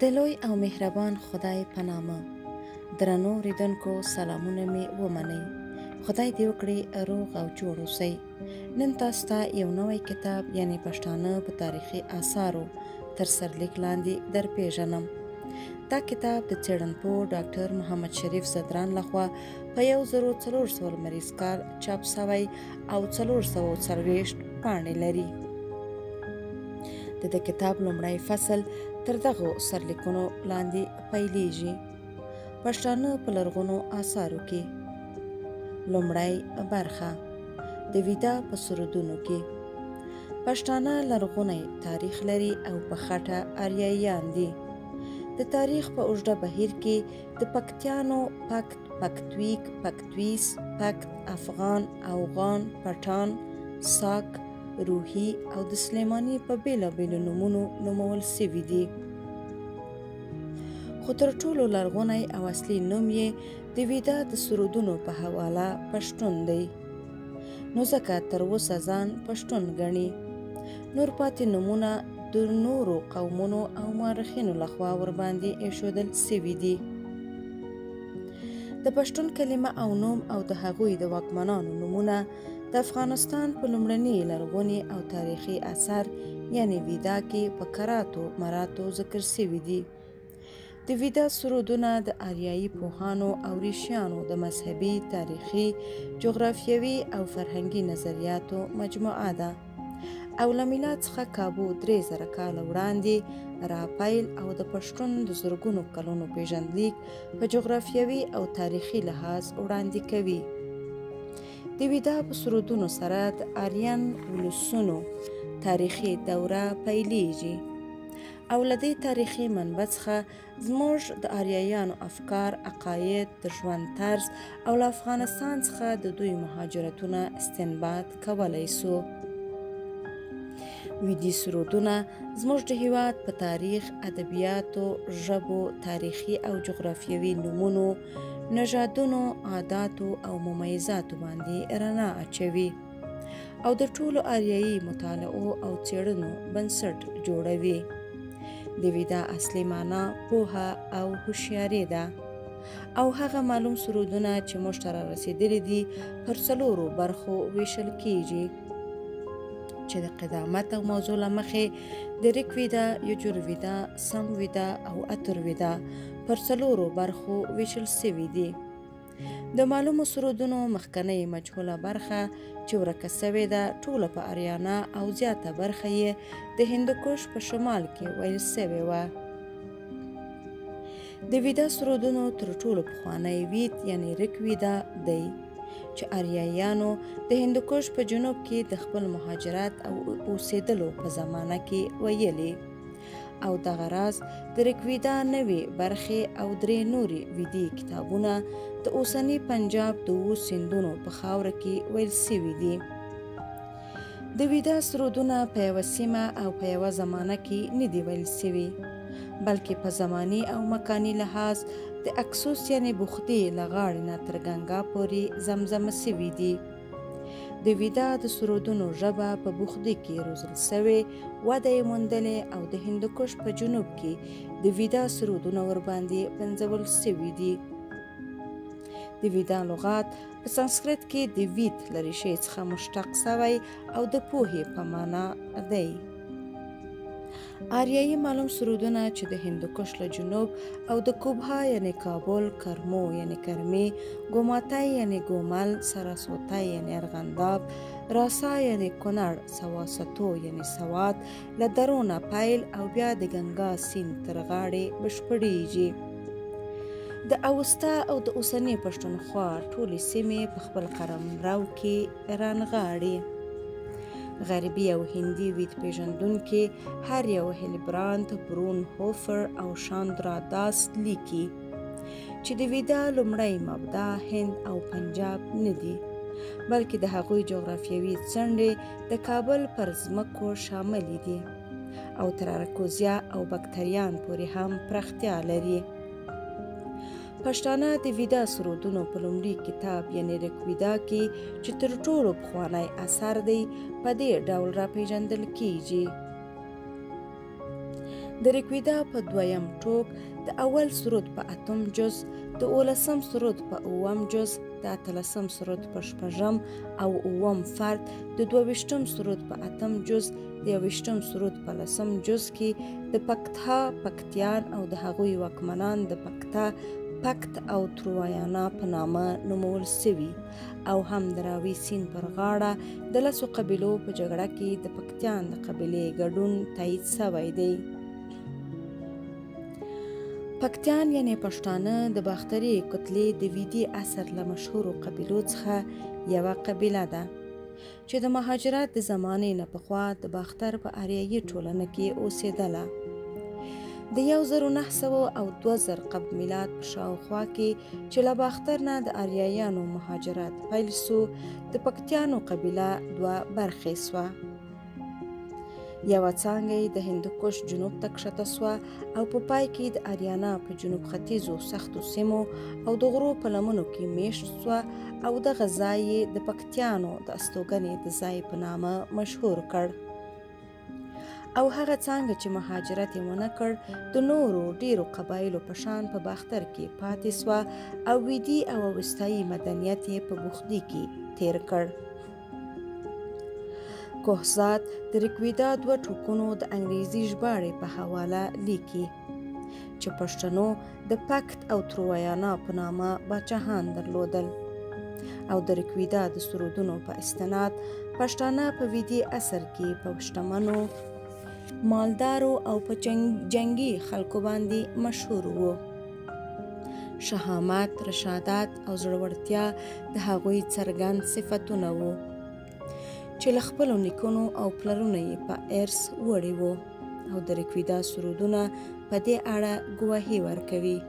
د لوی او مهربان خدای په نامه. درنو اورېدونکو، سلامونه مې ومنئ. خدای دې وکړي روغ او جوړ اوسئ. نن تاسو ته یو نوی کتاب یعنی پښتانه په تاریخي آثارو تر سرلیک لاندې در پیژنم. دا کتاب د څېړنپوه ډاکټر محمد شریف ځدران لخوا په 1400 لمریز کال چاپ شوی او 440 پاڼې لري. د دې کتاب لومړی فصل تر دغو سرلیکونو لاندې پیلیږي: پښتانه په لرغونو آثارو کې. لومړی برخه: د ویدا په سرودونو کې. پښتانه لرغونی تاریخ لري او په خټه آریایان دي. د تاریخ په اوږده بهیر کې د پکتیانو پکت، پکتویک، پکتویس، پکت، افغان، اوغان، پټان، ساک، روحي او د سلیماني په بېلابېلو نومونو نومول سوي دي. خو تر ټولو لرغونی او اصلي نوم یې د ویدا د سرودونو په حواله پښتون دی، نو ځکه تر اوسه ځان پښتون ګڼي. نور پاتې نومونه د نورو قومونو او مورخینو لخوا ورباندې ایښودل سوي دي. د پښتون کلمه او نوم او د هغوی د واکمنانو نومونه د افغانستان په لومړني لرغوني او تاریخي اثر یعنی ویدا کې په کراتو مراتو ذکر سوي دي. د ویدا سرودونه د آریایي پوهانو او ریشیانو د مذهبي، تاریخي، جغرافیوي او فرهنګي نظریاتو مجموعه ده او له میلاد څخه کابو 3000 کاله وړاندې راپیل او د پښتون د زرګونو کلونو پیژندلیک په جغرافیوي او تاریخي لحاظ وړاندې کوي. د ویدا په سرودونو سره د آریان ولسونو تاریخي دوره پیلیږي او له دې تاریخي منبع څخه زموږ د آریایانو افکار، عقاید، د ژوند طرز او له افغانستان څخه د دوی مهاجرتونه استنباط کولی سو. ویدي سرودونه زموږ د هیواد په تاریخ، ادبیاتو، ژبو، تاریخي او جغرافیوي نومونو، نژادونو، عاداتو او ممیزاتو باندې رڼا اچوي او د ټولو آریایي مطالعو او څېړنو بنسټ جوړوي. د ویدا اصلي معنا پوهه او هوښیاري ده او هغه معلوم سرودونه چې موږ ته رارسېدلي دي پر څلورو برخو ویشل کیږي چې د قدامت او موضوع له مخې د ریک ویدا، یجور ویدا، سم ویدا او اتر ویدا پر څلورو برخو ویشل سوي دي. د معلومو سرودونو مخکنۍ مجهوله برخه چې ورکه سوې ده ټوله په آریانا او زیاته برخه یې د هندوکش په شمال کې ویل سوې وه. د ویدا سرودونو تر ټولو پخوانی وید یعنی ریک ویدا دی چې آریایانو د هندوکش په جنوب کې د خپل مهاجرت او اوسېدلو په زمانه کې ویلي او دغه راز د ریکویدا نوې برخې او درې نورې ویدي کتابونه د اوسني پنجاب د اوو سیندونو په خاوره کې ویل سوي دي. د ویدا سرودونه په یوه سیمه او په یوه زمانه کې نه دي ویل سوي، بلکې په زماني او مکاني لحاظ د اکسوس یعنی بوختې له غاړې نه تر ګنګا پورې زمزمه سوي دي. د ویدا د سرودونو ژبه په بوخدي کې روزل سوې، وده یې موندلې او د هندوکش په جنوب کې د ویدا سرودونه ورباندې پنځول سوي دي. د ویدا لغات په سانسکریت کې د وید له ریښې څخه مشتق سوی او د پوهې په معنا دی. آریایي معلوم سرودونه چې د هندوکش له جنوب او د کوبها یعنی کابل، کرمو یعنی کرمې، ګوماتی یعنی ګومل، سراسوتی یعنی ارغنداب، راسا یعنی کنړ، سواستو یعنی سوات له درو نه پیل او بیا د ګنګا سیند تر غاړې بشپړیږي. د اوستا او د اوسنۍ پښتونخوا ټولې سیمې په خپل قلمرو کې رانغاړي. غربي او هندي وید پیژندونکي هر یو هیلبراند، برون هوفر او شاندرا داس لیکي چې د ویدا لومړی مبدا هند او پنجاب نه دي، بلکې د هغوی جغرافیوي څنډې د کابل پر ځمکو شاملې دي او تر ارکوزیا او بکتریان پورې هم پراختیا لري. پښتانه د ویدا سرودونو په لومړي کتاب یعنی ریکویدا کې چې تر ټولو پخوانی اثر دی په دې ډول راپیژندل کیږي. د ریګویدا په دویم ټوک د اول سرود په اتم جز، د اولسم سرود په اووم جز، د اتلسم سرود په شپږم او اووم فرد، د دوویشتم سرود په اتم جز، د یوویشتم سرود په لسم جز کې د پکتها پکتیان او د هغوی واکمنان د پکتا پکت او تروایانا په نامه نومول سوي او هم د راوي سیند پر غاړه د لسو قبیلو په جګړه کې د پکتیان د قبیلې ګډون تایید سوی دی. پکتیان یعنې پښتانه د باختري کتلې د ویدي عصر له مشهورو قبیلو څخه یوه قبیله ده چې د مهاجرت د زمانې نه پخوا د باختر په اریایي ټولنه کې اوسېدله. د 1902 قبل میلاد په شاوخوا کې چې له باختر نه د اریایانو مهاجرت پیل سو، د پکتیانو قبیله دوه برخې سوه. یوه څانګه یې د هندوکش جنوب ته کښته سوه او په پای کې د اریانا په جنوب ختیځو سختو سیمو او د غرو په لمنو کې میشت سوه او دغه ځای یې د پکتیانو د استوګنې د ځای په نامه مشهور کړ. او هغه څانګه چې مهاجرت یې ونه کړ د نورو ډیرو قبایلو په شان په باختر کې پاتې سوه او ویدي او اوستایي مدنیت یې په بوخدي کې تیر کړ. کوهزاد د ریګویدا دوه ټوکونو د انګریزي ژباړې په حواله لیکي چې پښتنو د پکت او تروایانا په نامه باچاهان درلودل او د ریګویدا د سرودونو په استناد پښتانه په ویدي عصر کې په شتمنو، مالدارو او په جنګي خلکو باندې مشهور وو. شهامت، رشادت او زړورتیا د هغوی څرګند صفتونه وو چې له خپلو نیکونو او پلرونو یې په ارث وړي وو او د ریګویدا سرودونه په دې اړه ګواهي ورکوي.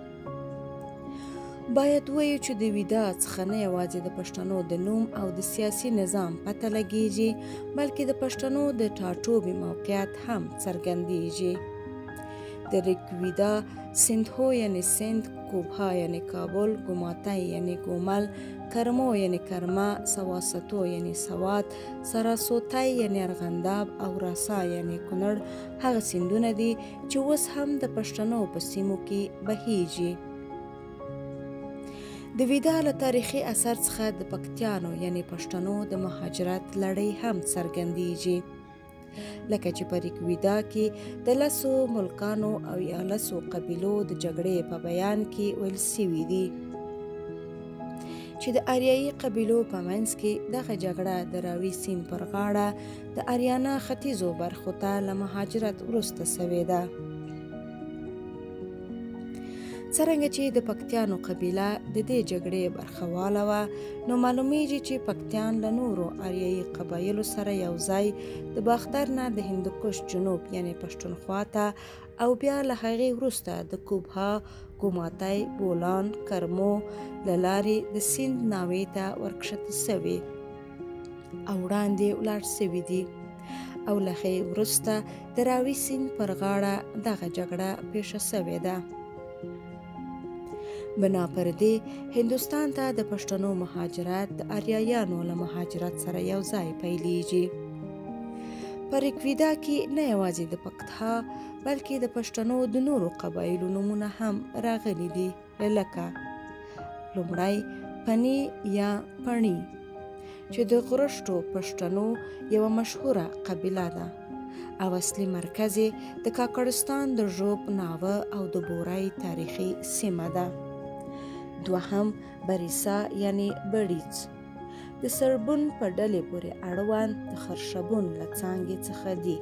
باید ووایو چې د ویدا څخه نه یوازې د پښتنو د نوم او د سیاسي نظام پته لګیږي، بلکې د پښتنو د ټاټوبي موقعیت هم څرګندیږي. د ریګویدا سندهو یعنې سند، کوبها یعنې کابل، ګوماتی یعنې ګومل، کرمو یعنې کرمه، سواستو یعنې سوات، سراسوتی یعنې ارغنداب او راسا یعنې کنړ هغه سیندونه دي چې اوس هم د پښتنو په سیمو کې بهیږي. د ویدا له تاریخي اثر څخه د پکتیانو یعنې پښتنو د مهاجرت لړۍ هم څرګندیږي، لکه چې په ریګویدا کې د لسو ملکانو او یا لسو قبیلو د جګړې په بیان کې ویل سوي دي چې د اریایي قبیلو په منځ کې دغه جګړه د راوي سیند پر غاړه د اریانا ختیځو برخو ته له مهاجرت وروسته سوې ده. څرنګه چې د پکتیانو قبیله د دې جګړې برخواله وه، نو معلومیږي چې پکتیان له نورو اریایي قبایلو سره یو ځای د باختر نه د هندوکش جنوب یعنې پښتونخوا ته او بیا له هغې وروسته د کوبها، ګوماتی، بولان، کرمو له لارې د سیند ناوې ته ورکښته سوي او وړاندې ولاړ سوي دي او له هغې وروسته د راوي سیند پر غاړه دغه جګړه پېښه سوې ده. بنا پر دې هندوستان ته د پښتنو مهاجرت د اریایانو له مهاجرت سره یو ځای پیلیږي. په ریګویدا کې نه یوازې د پکتها بلکې د پښتنو د نورو قبایلو نومونه هم راغلي دي، لکه لومړی پني یا پڼي چې د غرشتو پښتنو یوه مشهوره قبیله ده او اصلي مرکز یې د کاکړستان د ژوب ناوه او د بورای تاریخي سیمه ده. دوهم بریسا یعنې بړیڅ د سربون په ډلې پورې اړوند د خرشبون له څانګې څخه دي.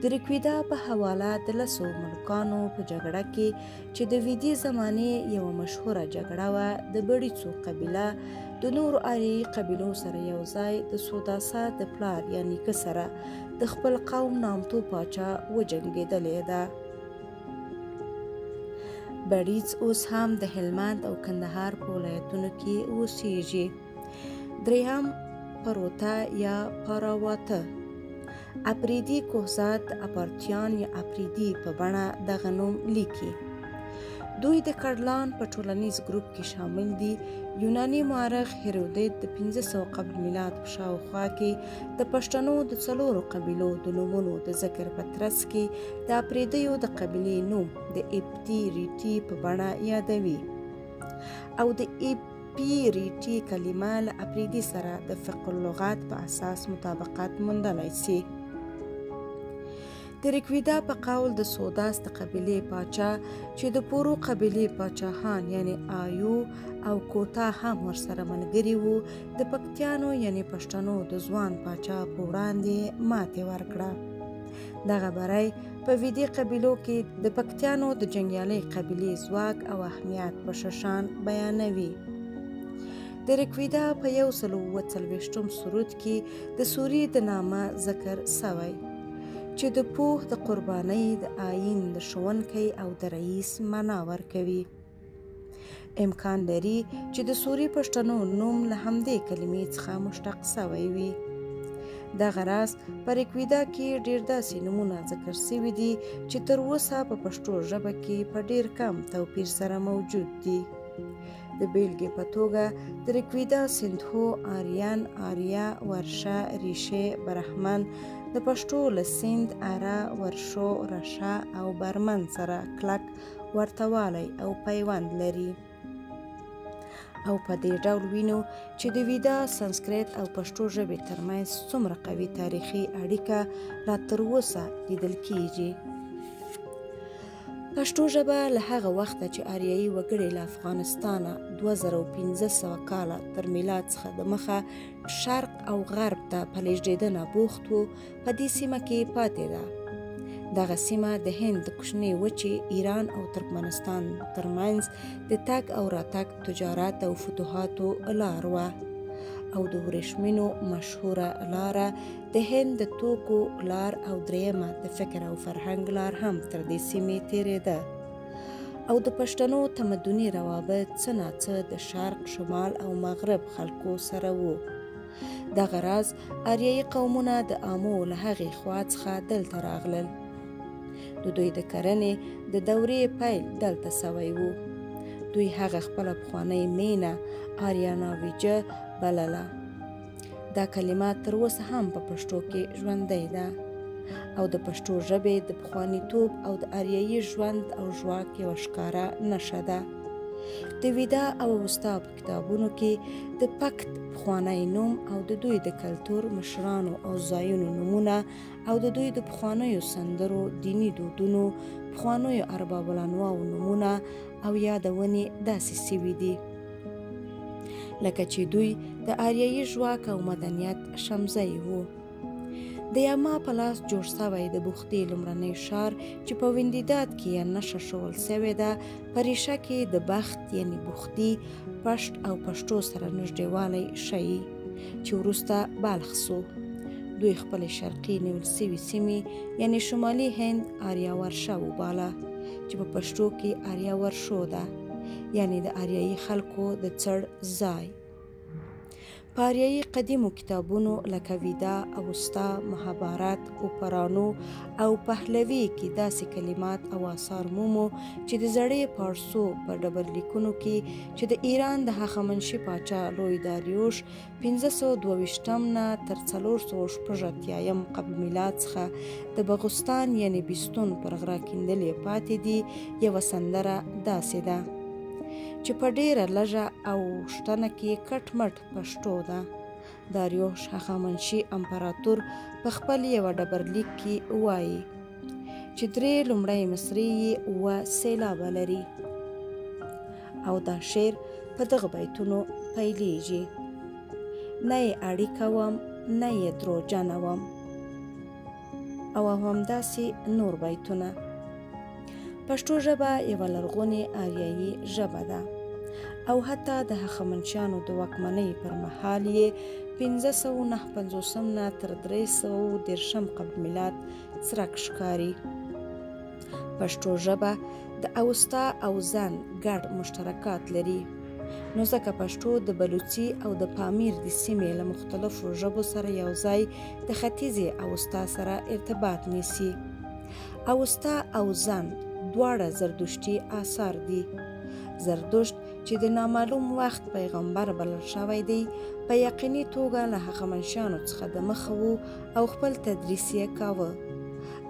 د ریګویدا په حواله د لسو ملکانو په جګړه کې چې د ویدي زمانې یوه مشهوره جګړه وه، د بړیڅو قبیله د نورو اریایي قبیلو سره یو ځای د سوداسا د پلار یا نیکه سره د خپل قوم نامتو پاچا وجنګېدلې ده. بړیڅ اوس هم د هلمند او کندهار په ولایتونو کې اوسیږي. دریم پروته یا پاراواته اپریدي کوهزاد د اپارتیان یا اپریدي په بڼه دغه نوم لیکي. دوی د کډلان په ټولنیز ګروپ کې شامل دي. یوناني مورخ هیرودیت د 500 قبل میلاد په شاوخوا کې د پښتنو د 4 قبیلو د نومونو د ذکر په ترڅ کې د اپریدیو د قبیلې نوم د ایپتی ریټي په بڼه یادوي او د ایپی ریټي کلمه له اپریدي سره د فقه اللغت په اساس مطابقت موندلی سي. د ریکویدا په قول د سوداس د قبیلې پاچا چې د پورو قبیلې پاچاهان یعنی آیو او کوتا هم ورسره ملګري وو، د پکتیانو یعنی پښتنو د ځوان پاچا په وړاندې ماتې ورکړه. دغه بری په ویدي قبیلو کې د پکتیانو د جنګیالۍ قبیلې ځواک او اهمیت په ښه شان بیانوي. د ریکویدا په 147 سرود کې د سوري د نامه ذکر سوی چې د پوه د قربانۍ د آیین د ښوونکی او د رئیس معنا ورکوي. امکان لري چې د سوري پښتنو نوم له همدې کلمې څخه مشتق سوی وي. دغه راز په ریکویدا کې ډېر داسې نومونه ذکر سوي دي چې تر اوسه په پښتو ژبه کې په ډېر کم توپیر سره موجود دي. د بیلګې په توګه د ریکویدا سندهو، آریان، آریا، ورشه، ریشې، برهمن د پښتو له سیند، اره، ورشو، رشه او برمن سره کلک ورته والی او پیوند لري. او په دې ډول وینو چې د ویدا، سنسکریت او پښتو ژبې ترمنځ څومره قوي تاریخي اړیکه لا تر اوسه لیدل کیږي. پښتو ژبه له هغه وخته چې آریایي وګړي له افغانستانه 2500 کاله تر میلاد څخه د مخه شرق او غرب ته په لیږدېدنه بوخت وو، په دې سیمه کې پاتې ده. دغه سیمه د هند د کوچنۍ وچې، ایران او ترکمنستان ترمنځ د تګ او راتګ، تجارت او فتوحاتو لار وه او د ورېښمینو مشهوره لاره، د هند د توکو لار او درېیمه د فکر او فرهنګ لار هم تر دې سیمې تېرېده. او د پښتنو تمدني روابط څه ناڅه د شرق، شمال او مغرب خلکو سره وو. دغه راز آریایي قومونه د آمو له هغې خوا څخه دلته راغلل. د دوی د کرنې د دورې پیل دلته سوی و. دوی هغه خپله پخوانۍ مینه آریانا ویجه بلله. دا کلمه تر اوسه هم په پښتو کې ژوندۍ ده او د پښتو ژبې د پخوانیتوب او د آریایي ژوند او ژواک یوه ښکاره نښه ده. د ویدا او اوستا په کتابونو کې د پکت پخوانی نوم او د دوی د کلتور مشرانو او ځایونو نومونه او د دوی د پخوانیو سندرو، دیني دودونو، پخوانیو ارباب الانواعو نومونه او یادونې داسې سوي دي لکه چې دوی د آریایي ژواک او مدنیت شمزی وو. د یاما په لاس جوړ سوی د بوختې لومړنی ښار چې په ویندیداد کې یې نښه ښوول سوې ده، په ریښه کې د بخت یعنی بوختي، پښت او پښتو سره نږدېوالی ښیي چې وروسته بلخ سو. دوی خپلې شرقي نیول سوي سیمې یعنی شمالي هند آریا ورشه وباله چې په پښتو کې آریا ورشو ده، یعنی د آریایي خلکو د څړ ځای. په آریایي قدیمو کتابونو لکه ویدا، اوستا، مهابارت، اوپرانو او پهلوي کې داسې کلمات او آثار مومو چې د زړې پارسو په ډبرلیکونو کې چې د ایران د هخامنشي پاچا لوی داریوش 522 نه تر 486 قبل میلاد څخه د بغستان یعنی بیستون پر غره کیندلې پاتې دي، یوه سندره داسې ده چې په ډېره لږه او شتنه کې کټ مټ پښتو ده. داریوش هخامنشي امپراتور په خپل یوه ډبرلیک کې وایي چې درې لومړی مصرې یې 7 سېلابه لري او دا شعر په دغه بیتونو پیلیږي: نه یې اړیکه وم، نه یې دروجنه وم، او همداسې نور بیتونه. پښتو ژبه یوه لرغونې آریایي ژبه ده او حتی د هخامنشیانو د واکمنۍ پر مهال یې 559 نه تر 330 قبل میلاد څرک ښکاري. پښتو ژبه د اوستا او زن ګډ مشترکات لري، نو ځکه پښتو د بلوڅي او د پامیر د سیمې له مختلفو ژبو سره یو ځای د ختیځې اوستا سره ارتباط نیسي. اوستا او زن دواړه زردشتي آثار دي. زردشت چې د نامعلوم وخت پیغمبر بلل شوی دی، په یقیني توګه له هخامنشیانو څخه د مخه و او خپل تدریس یې کاوه،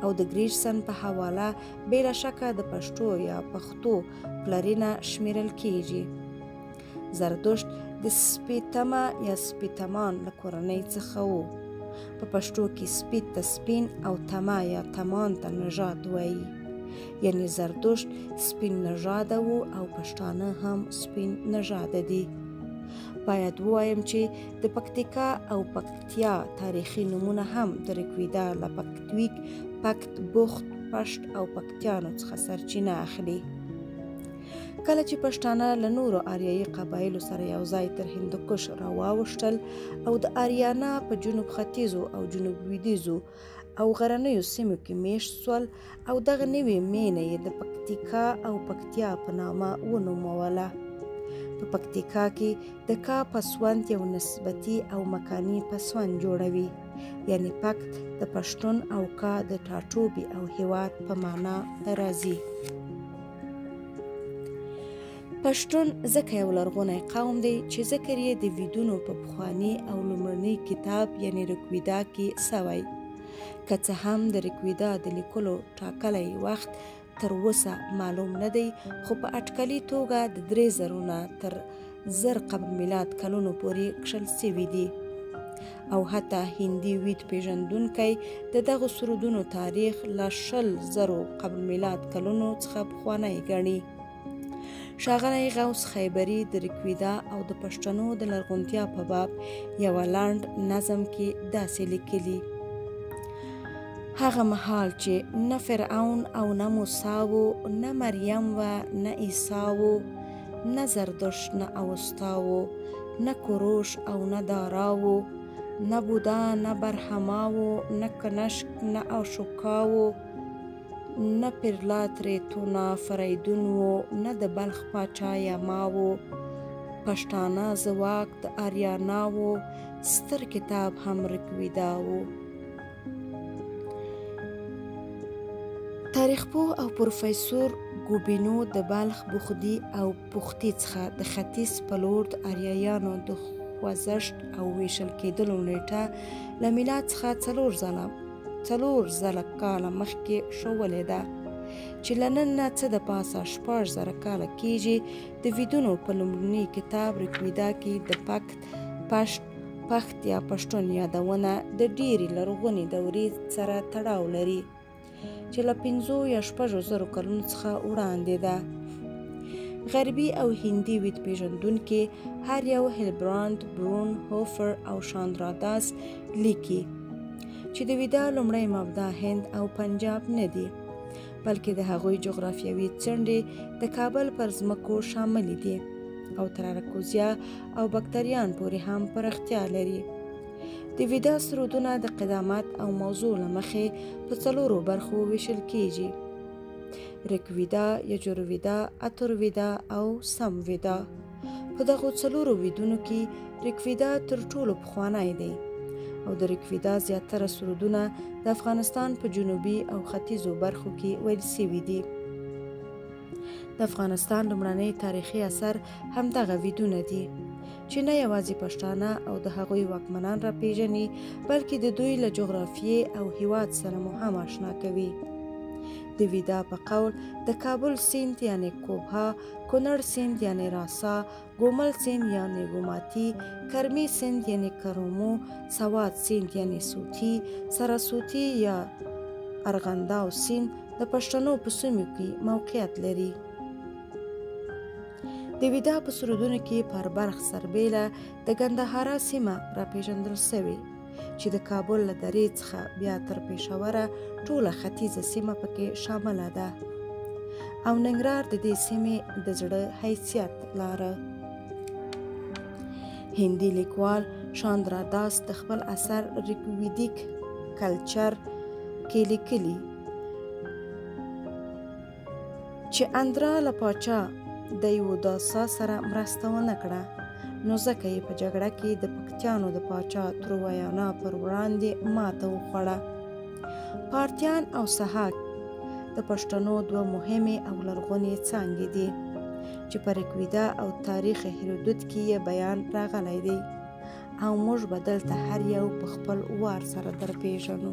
او د ګریرسن په حواله بې له شکه د پښتو یا پښتو پلرینه شمیرل کیږي. زردشت د سپیتمه یا سپیتمان له کورنۍ څخه و. په پښتو کې سپیت ته سپین او تمه یا تمان ته نژاد وایي، یعنی زردشت سپین نژاده و او پښتانه هم سپین نژاده دي. باید ووایم چې د پکتیکا او پکتیا تاریخي نومونه هم د ریګویدا له پکتویک، پکت، بخت، پشت او پکتیانو څخه سرچینه اخلي. کله چې پښتانه له نورو آریایي قبایلو سره یو ځای تر هندوکش راواوښتل او د آریانا په جنوب ختیځو او جنوب لویدیځو او غرنیو سیمو کې میشت سول، او دغه نوې مېنه یې د پکتیکا او پکتیا په نامه ونوموله. په پکتیکا کې د کا پسوند یو نسبتي او مکاني پسوند جوړوي، یعنی پکت د پښتون او کا د ټاټوبي او هیواد په معنا راځي. پښتون ځکه یو لرغونی قوم دی چې ذکر یې د ویدونو په پخواني او لومړني کتاب یعنی ریګویدا کې سوی. که څه هم د ریګویدا د لیکلو ټاکلی وخت تر اوسه معلوم نه دی، خو په اټکلي توګه د 3000 نه تر 1000 قبل میلاد کلونو پورې کښل سوي دي، او حتی هندي وید پیژندونکی د دغو سرودونو تاریخ له 20,000 قبل میلاد کلونو څخه پخوانی ګڼي. ښاغلی غوث خیبري د ریګویدا او د پښتنو د لرغونتیا په باب یوه لنډ نظم کې داسې لیکلي: هغه مهال چې نه فرعون او نه موسی و، نه مریم و، نه عیسی و، نه زردشت نه اوستا و، نه کوروش او نه دارا و، نه بودا نه برهما و، نه کنشک نه اشوکا و، نه پیرلا تریتونا فریدون و، نه د بلخ پاچا یما و، پښتانه ځواک د آریانا و، ستر کتاب هم ریګویدا و. تاریخپوه او پروفیسور ګوبینو د بلخ بخدي او پختي څخه د ختیځ په لور د آریایانو د خوځښت او ویشل کېدلو نیټه له میلاد څخه 4000 کاله مخکې ښوولې ده، چې له نن نه څه د پاسه 6000 کاله کیږي. د ویدونو په لومړني کتاب ریګویدا کې د پکت، پشت، پښت یا پښتون یادونه د ډېرې لرغونې دورې سره تړاو لري، چې له 5 یا 6,000 کلونو څخه وړاندې ده. غربي او هندي وید پیژندونکي هر یو هیلبراند، برون هوفر او شاندراداس لیکي چې د ویدا لومړی مبدا هند او پنجاب نه دي، بلکې د هغوی جغرافیوي څنډې د کابل پر ځمکو شاملې دي او تر اراکوزیا او بکتریان پورې هم پراختیا لري. د ویدا سرودونه د قدامت او موضوع له مخې په 4 برخو ویشل کیږي: ریګویدا، یجورویدا، اترویدا او سمویدا. په دغو 4 ویدونو کې ریګویدا تر ټولو پخوانی دی، او د ریګویدا زیاتره سرودونه د افغانستان په جنوبي او ختیځو برخو کې ویل سوي دي. د افغانستان لومړنی تاریخي اثر همدغه ویدونه دي، چې نه یوازې پښتانه او د هغوی واکمنان را پیژني، بلکې د دوی له جغرافیې او هیواد سره مو هم آشنا کوي. د ویدا په قول د کابل سیند یعنی کوبها، کنړ سیند یعنی راسا، ګومل سیند یعنی ګوماتی، کرمی سیند یعنی کرومو، سواد سیند یعنی سوتی، سراسوتی یا ارغنداو سیند د پښتنو په سیمو کې موقعیت لري. د ویدا په سرودونو کې پر بلخ سربېره د ګندهارا سیمه راپېژندل سوې، چې د کابل له درې څخه بیا تر پېښوره ټوله ختیځه سیمه پکې شامله ده، او ننګرهار د دې سیمې د زړه حیثیت لاره. هندي لیکوال شاندرا داس د خپل اثر ریګویدیک کلچر کې لیکلي چې اندرا له پاچا دیوداسا سره مرسته ونه کړه، نو ځکه یې په جګړه کې د پکتیانو د پاچا ترویانا پر وړاندې ماته وخوړه. پارتیان او سهاک د پښتنو دوه مهمې او لرغونې څانګې دي چې په رګویدا او تاریخ هرودوت کې یې بیان راغلی دی او موږ به دلته هر یو په خپل وار سره درپېژنو.